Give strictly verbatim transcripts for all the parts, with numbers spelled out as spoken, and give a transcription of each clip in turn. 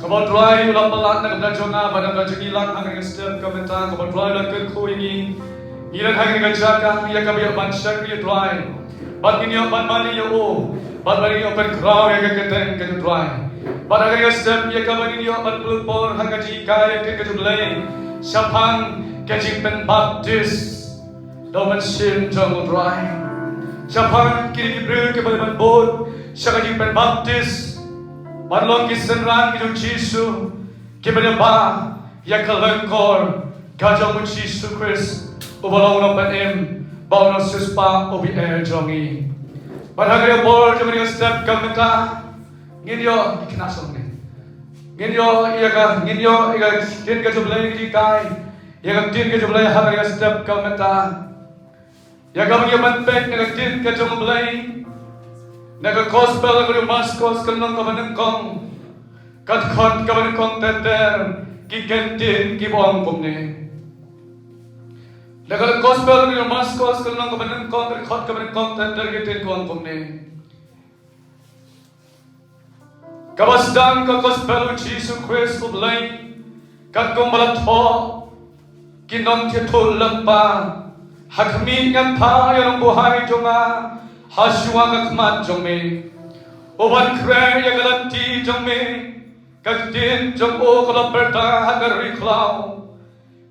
Kaba U Trai u la palat na ka bynta jong nga bad na ka bynta jong ngi lang ha kane ka step ka mynta, kaba U Trai u la kyrkhu ïa ngi. Ngi don ha kane ka jaka ïa kaba ïoh ban shakri ïa U Trai. Bad ngin ïoh ban mane ïa u. Bad ban ïoh ban khraw ïa ka kyrteng ka jong U Trai. Bad ha kane ka step ïa kaba ngin ïoh ban pynlong por ha ka jinghikai ïa ka kyrteng ka jong U Blei shaphang ka jingpynbaptis da U Mynsiem jong U Trai. Shaphang kine ki briew kiba la bud sha ka jingpynbaptis ban long ki synran ki jong U Jisu, kiba la ba ïa ka lyngkor ka jong U Jisu Khrist uba long U Nongpynim bad U Nongsiewspah uba ïeit jong ngi. Bad ha kane ka por jong kane ka step ka mynta ngin ïoh ïa ka khynnah song ne. Ngin ïoh ïa ka, ngin ïoh ïa ka ktien ka jong U Blei, ngin ïoh ïa ka ktien ka jong U Blei ha kane ka step ka mynta. Ïa kaba ngi ïoh ban peit na ka ktien ka jong U Blei na ka gospel ka jong u Markos ka lynnong kaba nyngkong, ka dkhot kaba nyngkong ter ter, ki ktien kiba ong kumne. Na ka gospel ka jong u Markos ka lynnong kaba nyngkong, ka dkhot kaba nyngkong ter ter, ki ktien kiba ong kumne. Kaba sdang ka gospel U Jisu Khrist U Blei, katkum ba la thoh ki nongïathuhlypa ha khmih, ngan phah ïa u nongbuhai jong nga ha shuwa ka khmat jong me, u ban khreh ïa ka lynti jong me. Ka ktien jong u ka la pyrta ha ka ri khlaw.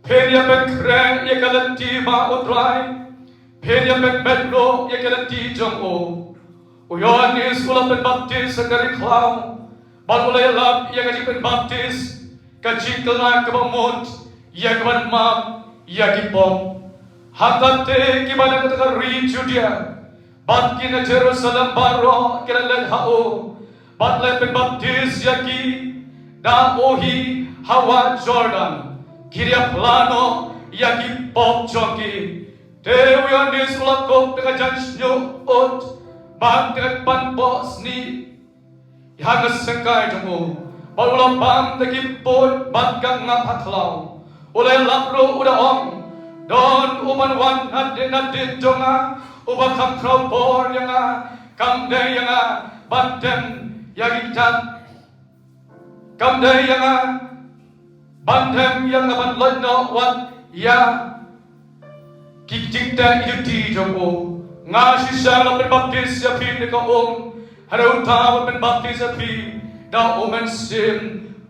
Phin ïa pynkhreh ïa ka lynti ba U Trai. Phin ïa pynbeit ruh ïa ka lynti jong u. U Ïoannis u la pynbaptis ha ka ri khlaw bad u la ïalap ïa ka jingpynbaptis, ka jingkylla kaba mut ïa ka ban map ïa ki pop. Hangta te kiba na kata ka ri Judia bad ki na Jerusalem baroh ki la leit ha u bad la pynbaptis ïa ki da u hi ha wah Jordan, ki ïa phla noh ïa ki pop jong ki. Te u Ïoannis u la kup da ka jaiñsñiuh ud bad da ka panpoh snieh ha ka syngkai jong u, bad u la bam da ki puid bad ka ngap ha khlaw. U la ïalap ruh u da ong, don u ban wan nadien nadien jong nga, uba kham khraw bor ïa nga, kam dei ïa nga ban dem ïa ki kjat, kam dei ïa nga ban dem ïa nga ban loit noh wat ïa ki jingteh ki juti jong u. Nga shisha la pynbaptis ïa phi da ka um, hynrei uta u ban pynbaptis ïa phi da U Mynsiem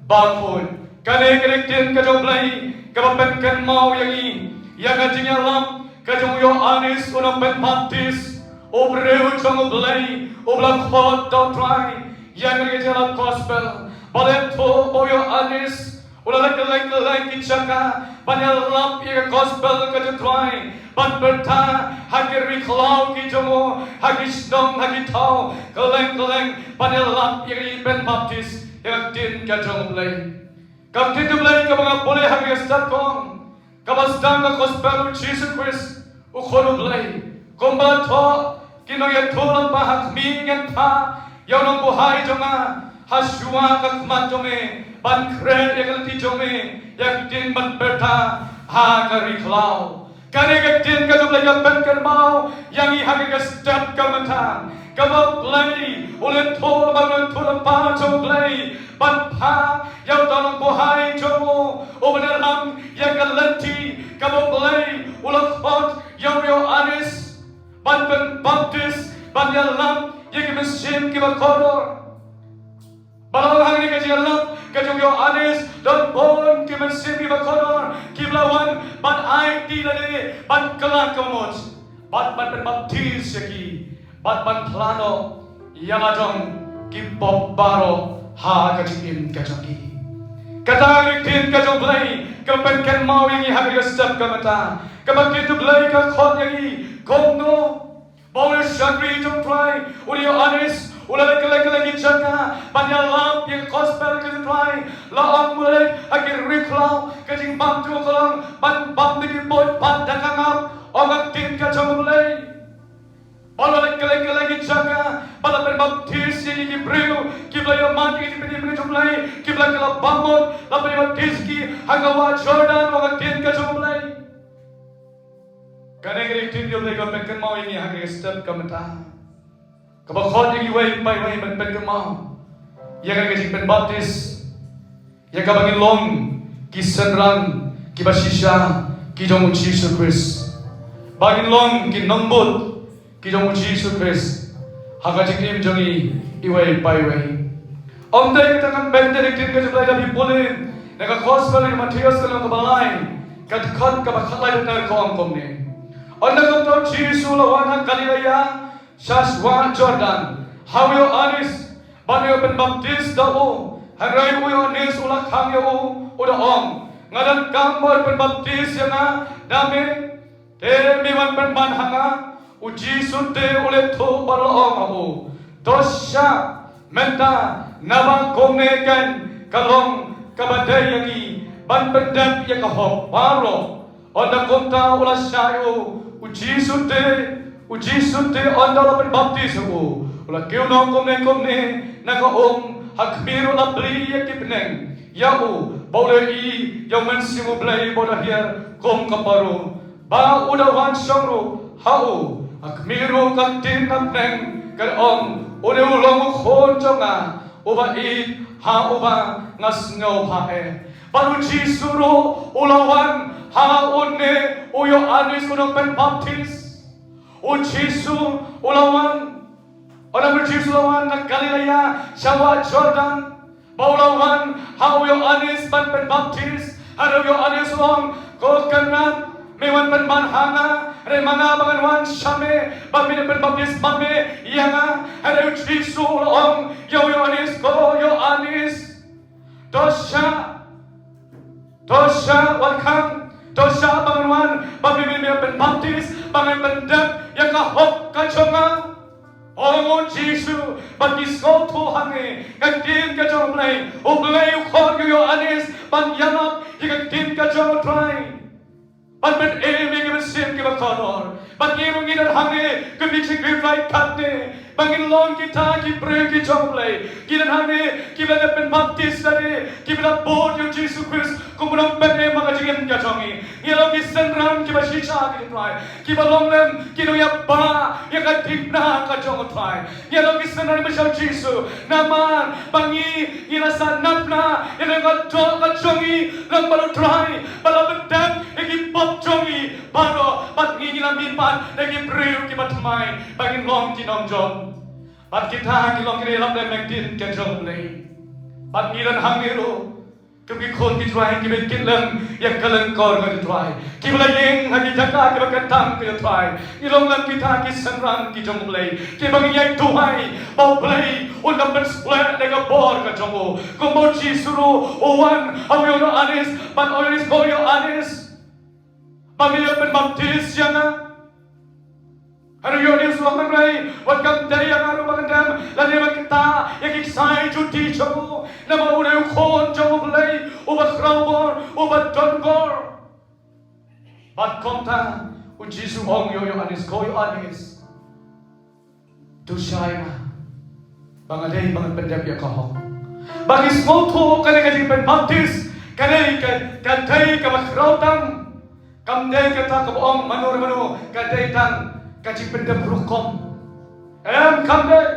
Bakhuid. Kane ka dei ka ktien ka jong U Blei kaba pynkynmaw ïa ngi ïa ka jingïalap ka jong u Ïoannis u nongpynbaptis, u briew jong U Blei uba la khot da U Trai. Ïa kane ka jingïalap gospel ba la thoh ba u Ïoannis u la leit kylleng kylleng ki jaka ban ïalap ïa ka gospel ka jong U Trai, ban pyrta ha ki ri khlaw ki jong u, ha ki shnong, ha ki thaw, kylleng kylleng ban ïalap ïa ka jingpynbaptis ïa ka ktien ka jong U Blei. Ka ktien U Blei kaba nga pule ha kane ka step ka ong, kaba sdang ka gospel U Jisu Khrist U Khun U Blei, kumba la thoh, ki nongïathuhlypa ha khmih, ngan phah ïa u nongbuhai jong nga ha shuwa ka khmat jong me, ban khreh ïa ka lynti jong me ïa ka ktien ban pyrta ha ka ri khlaw. Kane ka ktien ka jong U Blei ka pynkynmaw ïa ngi ha kane ka step ka mynta, kaba U Blei u la thoh, ba u la thoh lypa jong U Blei ban phah ïa uta u nongbuhai jong u, u ban ïalam ïa ka lynti, kaba U Blei u la khot ïa u Ïoannis ban pynbaptis, ban ïalam ïa ki mynsiem kiba kordor. Ba la ong hangne ka jingïalap ka jong u Ïoannis, don bun ki mynsiem kiba kordor kiba la wan ban aiti lade, ban kylla ka mut, bad ban pynbaptis ïa ki, bad ban phla noh ïa la jong ki pop baroh ha ka jingim ka jong ki. Kata ka ktien ka jong U Blei ka pynkynmaw ïa ngi ha kane ka step ka mynta, kaba ktien U Blei ka khot ïa ngi kumno. Ba u shakri jong U Trai, u Ïoannis, u la leit kylleng kylleng ki jaka ban ïalap ïa ka gospel ka jong U Trai. La ong u la leit ha ki ri khlaw, ka jingbam jong u ka long ban bam da ki puid bad da ka ngap, ong ka ktien ka jong U Blei. Ba u la leit kylleng kylleng ki jaka, ba la pynbaptis ïa ki briew kiba la ïohmad ïa ka jingpynim ka jong U Blei, kiba la kylla bamut, la pynbaptis ki ha ka wah Jordan, ong ka ktien ka jong U Blei. Kane ka dei ka ktien U Blei kaba pynkynmaw ïa ngi ha kane ka step ka mynta, kaba khot ïa ngi iwei pa iwei ban pynkynmaw ïa kane ka jingpynbaptis. Ïa kaba ngin long ki synran kiba shisha ki jong u Jisu Khrist. Ba ngin long ki nongbud ki jong u Jisu Khrist ha ka jingim jong ngi iwei pa iwei. Ym dei kata, ngan bynta ïa ka ktien ka jong U Blei da pule na ka Gospel u Mathaios ka lynnong kaba lai, ka dkhot kaba khatlai, ka ong kumne: Ynda kumta u Jisu u la wan ha Galilea sha wah Jordan ha u Ïoannis ban ïa pynbaptis da u. Hynrei u Ïoannis u la khang ïa u, u da ong: Nga donkam ba u pynbaptis ïa nga da me, te me wan pynban ha nga? U Jisu te u la ïathuh bad u la ong ha u: To shah mynta, naba kumne kan ka long kaba dei ïa ngi ban pyndep ïa ka hok baroh. Ynda kumta u la shah ïa u, u Jisu te, u Jisu te ynda u la pynbaptis ïa u, u la kiew noh kumne kumne na ka um. Ha khmih ruh la plie ïa ki bneng ïa u, ba u la ïohi ïa u Mynsiem U Blei ba u da hiar kum ka paru, ba u da wan shong ruh ha u. Ha khmih ruh ka ktien na bneng ka ong: Une u long u Khun jong nga uba ïeit, ha uba nga sngewbha eh. Bad u Jisu ruh u la wan ha une u Ïoannis u nongpynbaptis. U Jisu u la wan, ynda u Jisu u la wan na Galilea sha wah Jordan, ba u la wan ha u Ïoannis ban pynbaptis. Hynrei u Ïoannis u ong: Ko kynrad, me wan pynban ha nga, hynrei ma nga ba ngan wan sha me ba men pynbaptis ma me ïa nga. Hynrei u Jisu u la ong ïa u Ïoannis: Ko Ïoannis, to shah, to shah wan khang, to shah ba ngan wan ba me, me, me pynbaptis, ba ngan pyndep ïa ka hok ka jong nga. Ong u Jisu, bad ngi sngewthuh hangne ka ktien ka jong U Blei, U Blei u khot ïa u Ïoannis ban ïalap ïa ka ktien ka jong U Trai, ban pynim ïa ki mynsiem kiba kordor. Bad ngi ruh ngi don hangne kum ki shakri Trai katne, ba ngin long kita ki briew ki jong U Blei. Ngi don hangne kiba la pynbaptis lane kiba la bud ïa u Jisu Khrist kum u nongpynim ha ka jingim ka jong ngi. Ngi long ki synran kiba shisha ki jong U Trai, kiba long lem ki nongïabah ïa ka dingthna ka jong U Trai. Ngi long ki synran kiba shisha u Jisu namar ba ngi, ngi la sah natna ïa ka doh ka jong ngi lyngba U Trai ba la pyndep ïa ki pop jong ngi baroh. Bad ngi, ngi la mihpat na ki briew kiba thymmai ba ngin long ki nongjop. Bad kita ki long ki nongïalap lem ïa ka ktien ka jong U Blei. Bad ngi don hangne ruh kum ki khun ki Trai kiba kit lem ïa ka lyngkor ka jong U Trai, kiba la ïeng ha ki jaka kiba kyntang ka jong U Trai. Ngi long lem kita ki synran ki jong U Blei kiba ngi ïai duwai ba U Blei un da pynshlur da ka bor ka jong u. Kumba u Jisu ruh u wan ha u Ïoannis bad u ong: Ko Ïoannis, ba me ïa pynbaptis ïa nga? Hynrei u Ïoannis u ong: Hynrei wat kam dei ïa nga ruh ban dem, lane ban ktah ïa ki ksai juti jong u, namar u dei u Khun jong U Blei uba khraw bor, uba don bor. Bad kumta u Jisu u ong ïa u Ïoannis: Ko Ïoannis, to shah ïa nga ba nga dei ban pyndep ïa ka hok. Ba ngi sngewthuh kane ka jingpynbaptis ka dei ka, ka dei kaba khraw tam. Kam dei kata kaba ong mano re mano, ka dei tang ka jingpyndep rukom. Em, kam dei.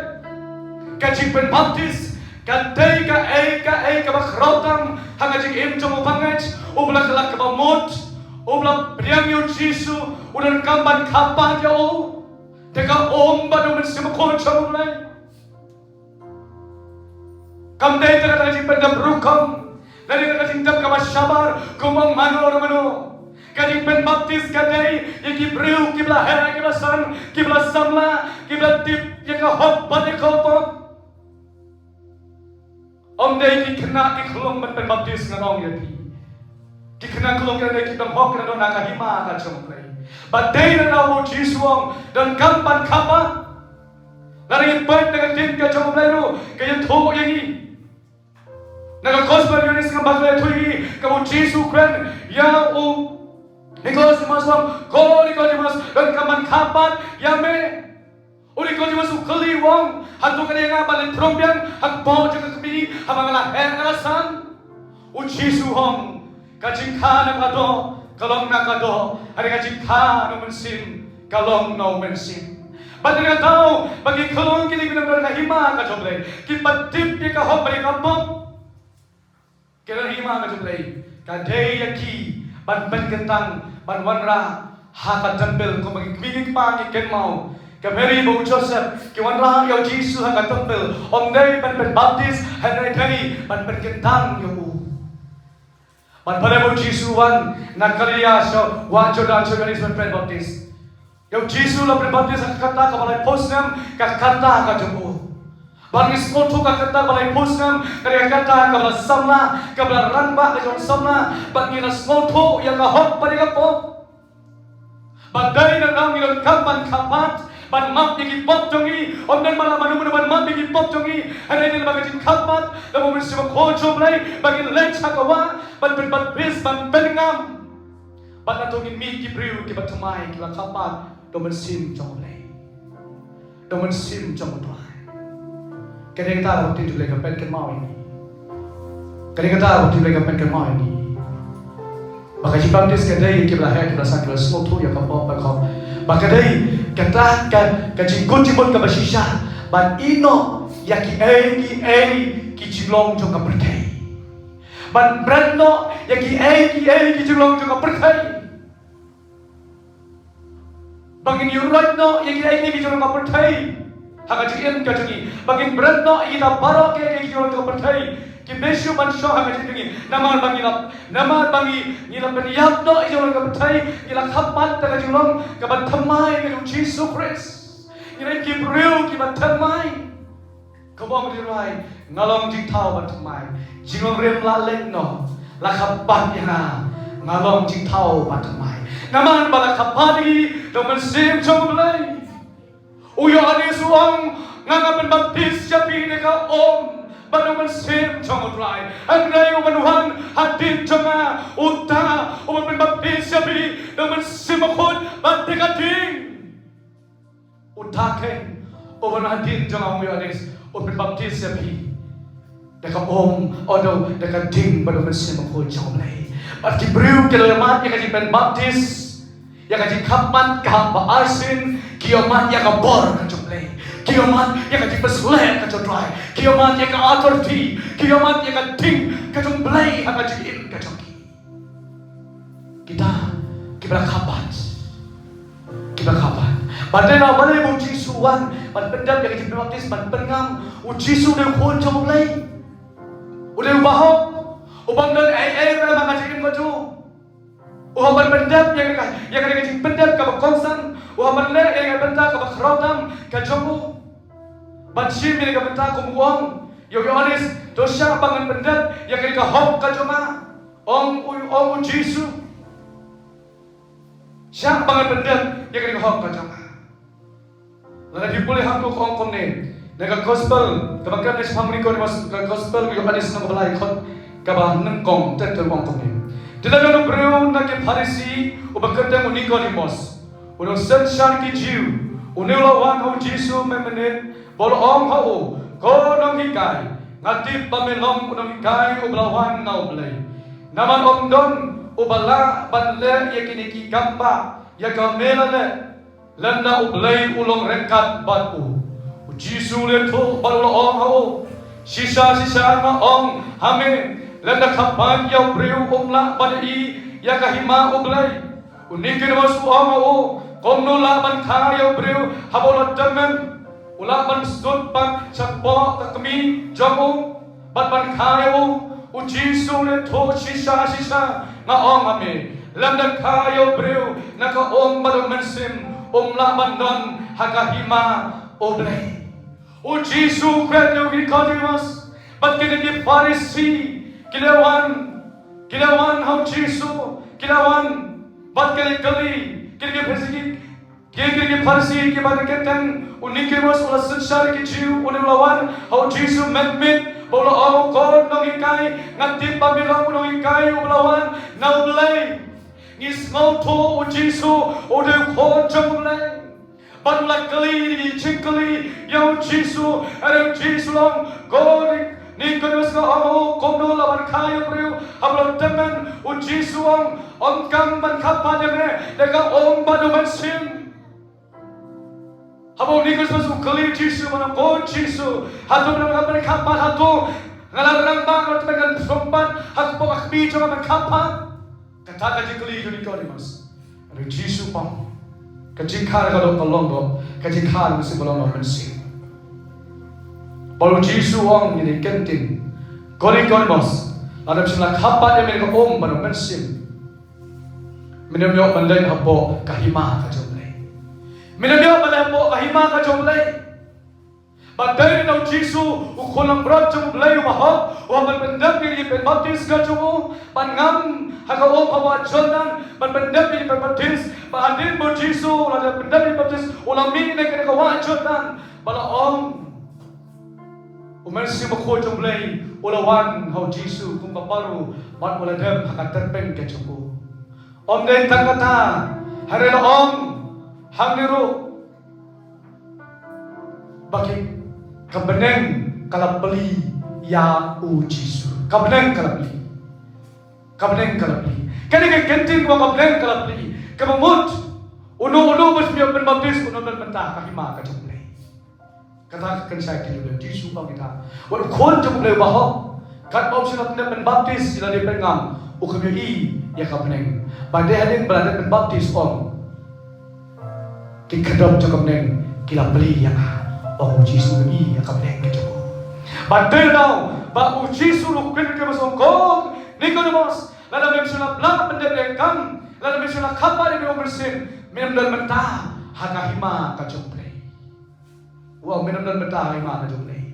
Ka jingpynbaptis ka dei kaei kaei kaba khraw tam ha ka jingim jong u bangeit uba la kylla kaba mut, uba la pdiang ïa u Jisu, u donkam ban kha pat ïa u da ka um bad u Mynsiem Bakhuid jong U Blei. Kam dei tang ka jingpyndep rukom, lane ka jingpyndep kaba shabar kum ong mano re mano. Ka jingpynbaptis ka dei ïa ki briew kiba la heh, kiba la san, kiba la samla, kiba la tip ïa ka hok bad ïa ka pop. Ym dei ki khynnah ki khlung ban pynbaptis, ngan ong ïa phi. Ki khynnah khlung ki dei ki donghok, ki don ha ka hima ka jong U Blei. Bad dei na u Jisu u ong donkam ban kha pat. Lada ngi peit na ka ktien ka jong U Blei ruh ka ïathuh ïa ngi. Na ka Gospel Ïoannis ka ba ka ïathuh ïa ngi, kaba u Jisu u kren ïa u Nikodemus u ong: Ko Nikodemus, donkam ban kha pat ïa me? U Nikodemus u kylli, u ong: Hato ka dei nga ban leit pynrung biang ha kpoh jong ka kmie haba nga la heh, nga la san? U Jisu u ong: Ka jingkha na ka doh ka long na ka doh, hynrei ka jingkha na u Mynsiem ka long na u Mynsiem. Bad na kata ka daw ba ki khlung kine ki nongdon ha ka hima ka jong U Blei kiba tip ïa ka hok bad ïa ka pop, ki don Ka jong U Blei ka dei ïa ki ban pynkyntang, ban wanrah ha ka templ, kumba ki kmie ki kpa ki kynmaw. Ka Mary bad u Joseph ki wanrah ïa u Jisu ha ka templ, ym dei ban pynbaptis, hynrei dei ban pynkyntang ïa u. Bad pat u Jisu u wan na Galilea sha wah Jordan sha U Ïoannis ban pynbaptis. Ïa u Jisu u la pynbaptis ha ka kata kaba laiphew snem, ka kata ka jong u. Bad ngi sngewthuh ka kata kaba laiphew snem ka dei ka kata kaba la samla, kaba la rangbah ka jong samla. Bad ngi la sngewthuh ïa ka hok bad ïa ka pop. Bad dei na ngi donkam ban kha pat, ban map ïa ki pop jong ngi. Ym dei ban la mano mano ban map ïa ki pop jong ngi. Hynrei dei ba ka jingkha pat da U Mynsiem Bakhuid jong U Blei ba ngin leit sha ka wah ban pynbaptis, ban pynngam. Bad nangta ngin mih ki briew kiba thymmai, kiba kha pat da U Mynsiem jong U Blei, da U Mynsiem jong U Trai. Ka dei kata ba U Blei ka pynkynmaw ïa ngi. Ka dei kata ba U Blei ka pynkynmaw ïa ngi. Ba ka jingbaptis ka dei ïa kiba la heh, kiba la san, kiba la sngewthuh ïa ka pop, ba ka, ba ka dei kata ka, ka jingkut jingmut kaba shisha ban ïeh noh ïa kiei kiei ki jinglong jong ka pyrthei. Ban bret noh ïa kiei kiei ki jinglong jong ka pyrthei. Ba ngin ïuhroit noh ïa kiei kiei ki jinglong ka pyrthei ha ka jingim ka jong ngi. Ba ngin bret noh ïa kita baroh kiei kiei ki jinglong ka pyrthei kiba shu ban shong ha ka jingim ka jong ngi. Namar ba ngi la, namar ba ngi, ngi la pynïap noh ïa ki jinglong ka pyrthei, ngi la kha pat da ka jinglong kaba thymmai ka jong U Jisu Khrist. Ngi dei ki briew kiba thymmai. Kumba ong U Trai, nga long jingthaw bad thymmai. Jinglong rim la leit noh, la kha pat ïa nga, nga long jingthaw bad thymmai. Namar ba la kha pat ïa ngi da U Mynsiem jong U Blei. U Ïoannis u ong, nga, nga pynbaptis ïa phi da ka um bad U Mynsiem jong U Trai. Hynrei u ban wan hadien jong nga, uta u ban pynbaptis ïa phi da U Mynsiem Bakhuid bad da ka ding. Uta keiñ u ban wan hadien jong nga, u Ïoannis, u pynbaptis ïa phi da ka um, o no, da ka ding bad U Mynsiem Bakhuid jong U Blei. Bad ki briew ki la ïohmad ïa ka jingpynbaptis, ïa ka jingkha pat kaba arsien, ki ïohmad ïa ka bor ka jong U Blei. Ki ïohmad ïa ka jingpynshlur ka jong U Trai. Ki ïohmad ïa ka authority, ki ïohmad ïa ka ding ka jong U Blei ha ka jingim ka jong ki. Kita kiba la kha pat. Kiba la kha pat. Bad dei na balei ba U Jisu u wan ban pyndep ïa ka jingbaptis, ban pynngam? U Jisu u dei u Khun jong U Blei. U dei u bahok. U bym don ei ei ruh ha ka jingim ka jong u. U hap ban pyndep ïa ka, ïa ka, ïa ka jingpyndep kaba kongsan. U hap ban leh ïa ka bynta kaba khraw tam ka jong u. Ban shim ïa ka bynta, kum u ong ïa u Ïoannis, to shah ba ngan pyndep ïa ka, ïa ka hok ka jong nga. Ong u, ong u Jisu, shah ba ngan pyndep ïa ka, ïa ka hok ka jong nga. Lada phi pule hangto ka ong kumne, na ka gospel kaba kren shaphang u Nikodemos, ka gospel u Ïoannis lynnong kaba lai, dkhot kaba nyngkong, te ka ong kumne. Te la don u briew na ki Pharisi uba kyrteng u Nikodemos, u nongsynshar ki Jiw. Une u la wan ha u Jisu mynmiet bad u la ong ha u, Ko Nonghikai, nga tip ba me long u nonghikai uba la wan na U Blei. Namar ym don uba lah ban leh ïa kine ki kambah ïa ka me la leh, lymda U Blei u long ryngkat bad u. U Jisu u la ïathuh bad u la ong ha u, Shisha shisha nga ong ha me, lymda kha pat ïa u briew um lah ban ïohi ïa ka hima U Blei. U Nikodemos u ong ha u, Kumno lah ban kha ïa u briew haba u la tymmen? U lah ban sut pat shapoh ka kmie jong u bad ban kha ïa u? U Jisu u la ïathuh, Shisha shisha nga ong ha me, lymda kha ïa u briew na ka um bad U Mynsiem, um lah ban don ha ka hima U Blei. U Jisu u kren ïa u Nikodemos bad kine ki Pharisi ki la wan, ki la wan ha u Jisu, ki la wan bad ki la kylli, kine ki Pharisi, ki, kine ki Pharisi kiba kyrteng u Nikodemos u la synshar ki Jiw, une u la wan ha u Jisu mynmiet bad u la ong, Ko Nonghikai, nga tip ba me long u nonghikai uba la wan na U Blei. Ngi sngewthuh u Jisu u dei u Khun jong U Blei. Bad u la kylli ïa ki jingkylli ïa u Jisu, hynrei u Jisu u ong, Ko Ni-, Nikodemos, nga ong ha me, kumno lah ban kha ïa u briew haba u la tymmen? U Jisu u ong, ym kam ban kha pat ïa me da ka um bad U Mynsiem. Haba u Nikodemos u kylli u Jisu, u ong, Ko Jisu, hato me la ong ban kha pat, hato nga la rangbah, nga la tymmen, ngan shong pat hapoh ka Phi jong nga ban kha pat. Kata ka jingkylli jong u Nikodemus. Hynrei u Jisu u ong, ka jingkha ka long, ka long, ka jingkha ka long mynsiem. Bad u Jisu u ong ïa kane ka ktien, ko Nikodemus, lada phim shym la kha pat ïa me da ka um bad u mynsiem, men ym ïoh ban leit hapoh ka hima ka jong U Blei. Men ym ïoh ban leit hapoh ka hima ka jong U Blei. Bad dei na u Jisu, u Khun langbrot jong U Blei uba hok, uba ban pyndep ïa ki jingpynbaptis ka jong u, ban ngam ha ka um ha wah Jordan, ban pyndep ïa ki jingpynbaptis, bad hadien ba u Jisu u la dep pyndep ïa ki jingpynbaptis, u la mih na kane ka wah Jordan, bad la ong, U Mynsiem Bakhuid jong U Blei u la wan ha u Jisu kum ka paru, bad u la dem ha ka tyrpeng ka jong u. Ym dei tang kata, hynrei la ong hangne ruh, ba ki, ka bneng ka la plie ïa u Jisu. Ka bneng ka la plie. Ka bneng ka la plie. Kane ka ktien ba ka bneng ka la plie, kaba mut uno uno ba shu ïoh pynbaptis un ym don bynta ha ka hima ka jong U Blei. Kata ka kynsha ktien U Blei, u Jisu u ong kita. Wat u Khun jong U Blei uba hok, katba um shym la dep pynbaptis, la dep pynngam, u kham ïohi ïa ka bneng. Bad dei hadien ba la dep pynbaptis, ong, ki khyrdop jong ka bneng ki la plie ïa nga. Ong u Jisu, ïohi ïa ka bneng ka jong u. Bad dei na ba u Jisu ruh u kren ïa ka ba song, ko Nikodemus, lada men shu la pyndep ïa ka kam, lada men shu la kha pat ïa ka mynsiem, men ym don bynta ha ka hima ka jong U Blei. Wow, men ym don bynta ha ka hima ka jong U Blei.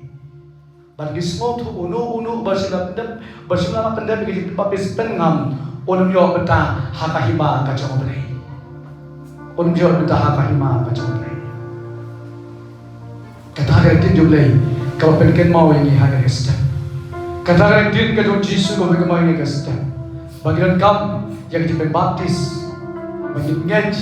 Bad ngi sngewthuh uno uno ba shu la pyndep, ba shu la pyndep ïa ka jingbaptis pynngam, un ym ïoh bynta ha ka hima ka jong U Blei. Un ym ïoh bynta ha ka hima ka jong U Blei. Kata ka ktien jong U Blei kaba pynkynmaw ïa ngi ha kane ka step. Kata ka ktien ka jong u Jisu kaba pynkynmaw ïa ngi ha kane ka step. Ba ngi donkam ïa ka jingpynbaptis, ba ngin ngeit,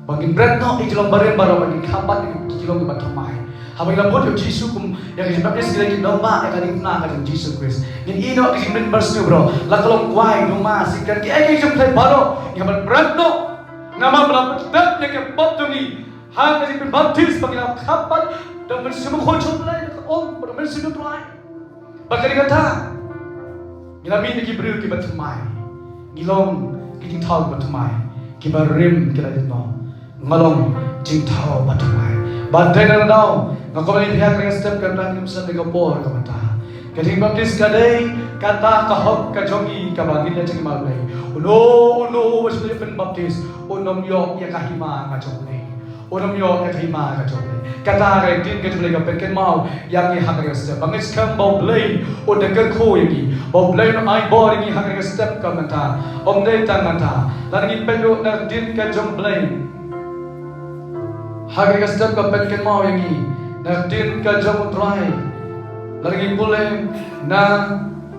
ba ngin bret noh ïa ki jinglong barim baroh, ba ngin kha pat ïa ki jinglong kiba thymmai. Haba ngi la bud ïa u Jisu kum ïa ka jingbaptis, ngi la ïoh ki nongbah ïa ka diengphna ka jong u Jisu Khrist. Ngin ïoh ka jingmyntoi baroh, la ka long kwai, nongma, sikren, kiei kiei ki jingpynbaptis baroh, ngi hap ban bret noh. Namar ba la pyndep ïa ka pop jong ngi ha ka jingpynbaptis, ba ngi la kha pat da u Mynsiem Bakhuid jong U Blei, da ka um bad u Mynsiem U Blei. Bad ka dei kata, ngi la mih na ki briew kiba thymmai. Ngi long ki jingthaw kiba thymmai. Kiba rim ki la ïoh noh. Nga long jingthaw ba thymmai. Bad dei na kata ka daw, nga kwah ban ïa phi ha kane ka step, kata ngin ym sngewthuh ka por ka mynta. Ka jingbaptis ka dei kata ka hok ka jong ngi kaba ngin leit sha ka hima U Blei. Uno uno uba shu leit pynbaptis un ym ïoh ïa ka hima ka jong U Blei. Un ym ïoh ïa ka hima ka jong U Blei. Kata ka ktien ka jong U Blei ka pynkynmaw ïa ngi ha kane ka step. Ba ngi skhem ba U Blei un da kyrkhu ïa ngi. Ba U Blei un ai bor ïa ngi ha kane ka step ka mynta. Ym dei tang kata. Lada ngi peit ruh na ka ktien ka jong U Blei ha kane ka step ka pynkynmaw ïa ngi na ka ktien ka jong U Trai. Lada ngi pule na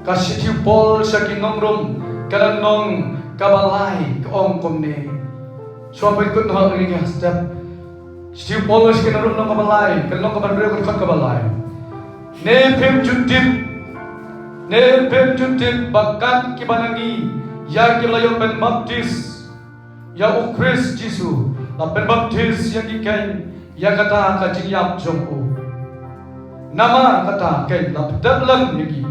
ka shithi u Paul sha ki nong Rom, ka lynnong kaba lai, ka ong kumne. Shuwa peit kut noh ha kane ka step. Shithi u Paul sha ki nong Rom, lynnong kaba lai, ka lynnong kaba hynriew, ka dkhot kaba lai. Ne phim ju tip, ne phim ju tip ba kat kiba na ngi ïa kiba la ïoh pynbaptis ïa u Khrist Jisu, la pynbaptis ïa ngi keiñ ïa kata ka jingïap jong u. Namar kata keiñ la pyndep lem ïa ngi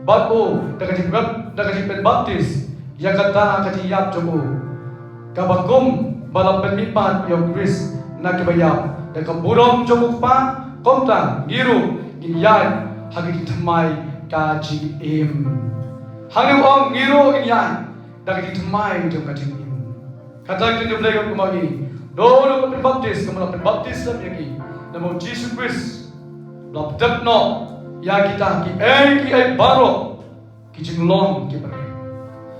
bad u da ka jingpyn-, da ka jingpynbaptis ïa kata ka jingïap jong u. Kaba kum ba la pynmihpat ïa u Khrist na kiba ïap da ka burom jong u Kpa, kumta ngi ruh ngin ïaid ha ka jingthymmai ka jingim. Hangne u ong ngi ruh ngin ïaid da ka jingthymmai jong ka jingim. Kata ka ktien U Blei ka ong kumne, uno uno uba pynbaptis, kumba la pynbaptis lem ïa ngi, namar u Jisu Khrist la pyndep noh ïa kita kiei kiei baroh ki jinglong kiba rem.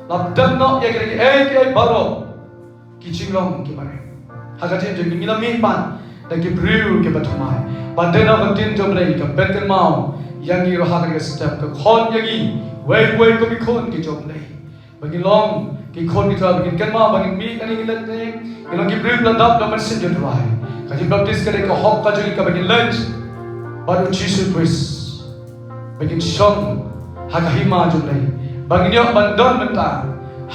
La pyndep noh ïa kita kiei kiei baroh ki jinglong kiba rem. Ha ka ktien jong ngi la mihpat da ki briew kiba thymmai. Bad dei na ka ktien jong U Blei ka pynkynmaw ïa ngi ruh ha kane ka step, ka khot ïa ngi uwei uwei kum ki khun ki jong U Blei. Ba ngin long ki khun ki Trai, ba ngin kynmaw, ba ngin mih, ba ngin leit, ba ngin long ki briew ba la dap da u Mynsiem jong U Trai. Ka jingbaptis ka dei ka hok ka jong ngi kaba ngin leit bad u Jisu Khrist. Ba ngin shong ha ka hima jong U Blei. Ba ngin ïoh ban don bynta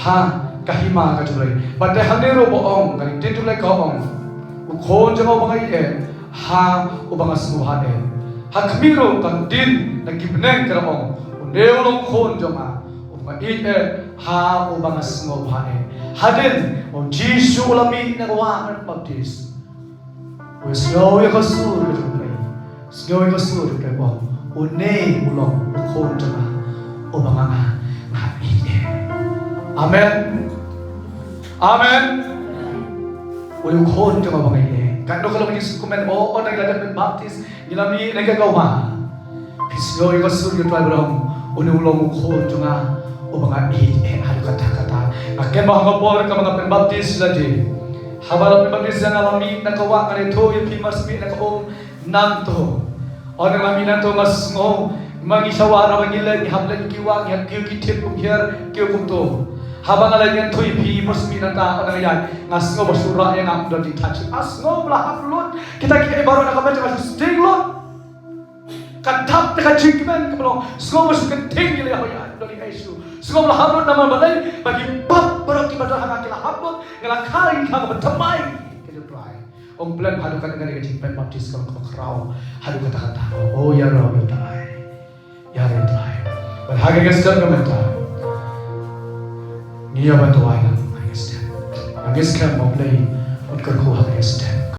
ha ka hima ka jong U Blei. Bad te hangne ruh ba ong, ka ktien jong U Blei ka ong, u khun jong nga uba nga ïeit, ha uba nga sngewbha eh. Ha khmih ruh ka ktien na ki bneng ka la ong, une u long u khun jong nga, u Nga ïeit eh ha uba nga sngewbha eh. Hadien u Jisu u la mih na ka wah ban baptis, u sngew ïa ka sur ka jong U Blei. Sngew ïa ka sur ka jong U Blei. Une u long u khun jong nga uba nga nga ïeit eh. Amen. Amen. Une u khun jong nga uba nga ïeit eh. Katno ka long ki sngewkmen, o, o, ngi la dep ban baptis, ngi la mih na ka wah. Phi sngew ïa ka sur ïa U Trai ba ong, une u long u khun jong nga uba nga ïeit eh. Haduh katta katta. Nga kynmaw ha ka por kaba nga pynbaptis lade. Haba la pynbaptis ïa nga, la mih na ka wah, nga la ïathuh ïa phi mar shu mih na ka um nangto. Ynda nga mih nangto nga sngew, ma ngi sha wah, haba ngi leit, ngi hap leit ki wah, ngi hap kiew ki tip kum hiar, kiew kumto. Haba nga leit ngan ïathuh ïa phi mar shu mih nangta, ynda nga ïaid nga sngew ba shu rah ïa nga, ym don jingthaw. Nga sngew ba la hap lut kita kiei baroh na ka met, nga shu sting lut. Ka dap da ka jingkmen kaba long, sngew ba shu kyntiew ïa la, ïa, ïa, ïa, ïa, sngew ba la hap lut namar balei, ba ki pop baroh kiba don ha nga ki la hap lut, nga la kha ïa ka kaba thymmai. Ka jong U Trai. Ong Blei, haduh katta katta ka jingpynbaptis ka long kaba khraw haduh katta katta. O, ïaroh ïa U Trai. Ïaroh ïa U Trai. Bad ha kane ka step ka mynta, ngi ïa ban duwai lang ha kane ka step. Ngi skhem ba U Blei un kyrkhu ha kane ka step.